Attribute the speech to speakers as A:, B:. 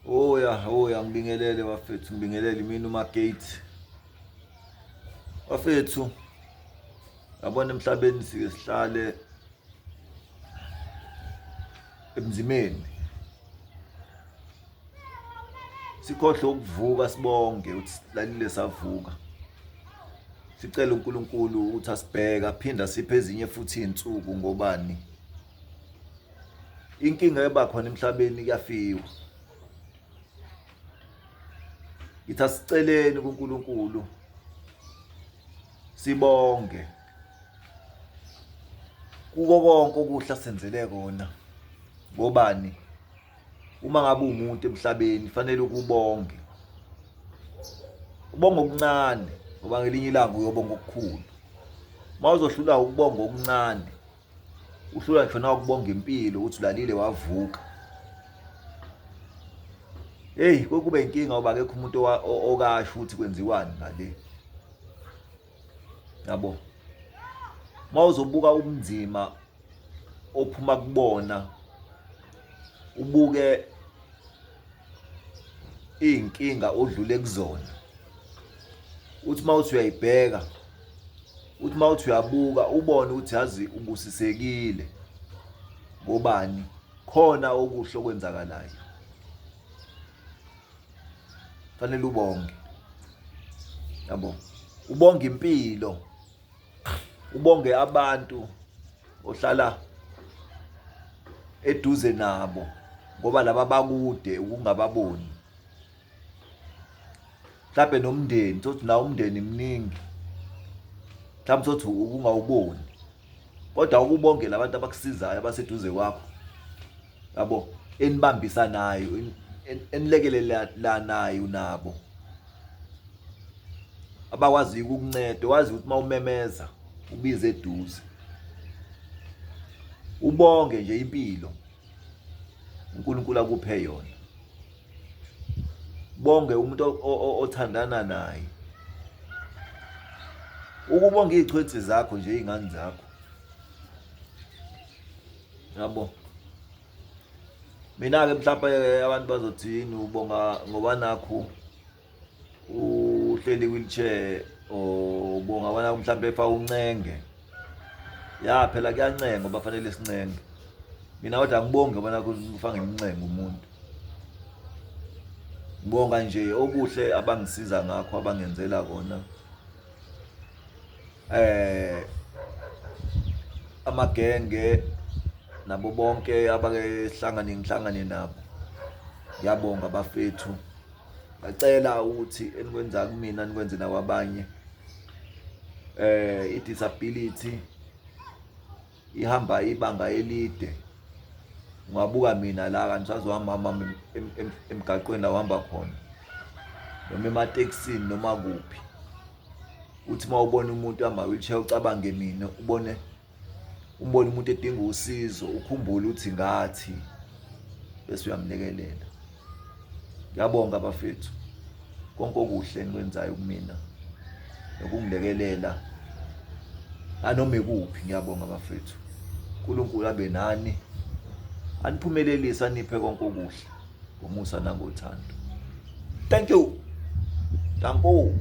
A: Oya, oya ngibingelele bafethu, ngibingelele mina uMagate. Bafethu, yabona emhlabeni sike sihlale ebunzimeni. Sikhohlwe ukuvuka sibonge ukuthi silalile savuka. Sicela uNkulunkulu ukuthi asibheke aphinde asiphe ezinye futhi izinsuku ngobani? Inkinga eba khona emhlabeni kuyafiwa. Ngithi asiceleni kuNkulunkulu sibonge kuko konke okuhle asenzele kona ngobani uma ngabe umuntu emhlabeni fanele ukubonge ubonga okuncane ngoba ngelinye ilanga uyobonga okukhulu uma uzohlula ukubonga okuncane uhlula ngisho na ukubonga impilo ukuthi ulalile wavuka hey kokube inkinga ngoba akekho umuntu okasho ukuthi kwenziwani ngale yabo uma uzobuka ubunzima ophuma kubona ubuke iy'nkinga odlule kuzona uthi uma uthi uyayibheka uthi uma uthi uyabuka ubone ukuthi yazi ubusisekile ngobani khona okuhle okwenzakalayo fanele ubonge yabo ubonge impilo ubonge abantu ohlala eduze nabo ngoba laba bakude ukungababoni mhlawumbe nomndeni thothi nawo umndeni mningi mhlawumbe thothi ukungawuboni kodwa ukubonge labantu abakusizayo abaseduze kwakho yabo enibambisanayo enilekelelanayo nabo abakwaziyo ukukunceda wazi ukuthi uma umemeza ubize eduze ubonge nje impilo uNkulunkulu akuphe yona bonge umuntu othandana naye ukubonga izichwensi zakho nje izingane zakho yabo mina-ke mhlawumbe abantu bazothi yini ubonga ngoba nakhu uhleli wheelchair or ubonga wena mhlawumbe efa uncenge ya phela kuyancenga ngoba fanele sincenge mina kodwa angibongi ngoba nakho kufanele ngimncenge umuntu ngibonga nje okuhle abangisiza ngakho abangenzela kona eh amagenge nabo bonke abake hlangane ngihlangane nabo ngiyabonga bafethu ngacela ukuthi enikwenza kumina nikwenze nakwabanye eh i-disability ihamba ibanga elide ungabuka mina la kanti sazohamba hamba emgaqweni la uhamba khona noma ematekisini noma kuphi uthi uma ubona umuntu hamba wheelchair ucabange mina ubone umbone umuntu edinga usizo ukhumbule ukuthi ngathi bese uyamlekelela ngiyabonga bafethu konke okuhle enikwenzayo kumina nokungilekelela anoma ikuphi ngiyabonga bafethu uNkulunkulu abe nani aniphumelelise aniphe konke okuhle ngomusa nangothando thank you danko.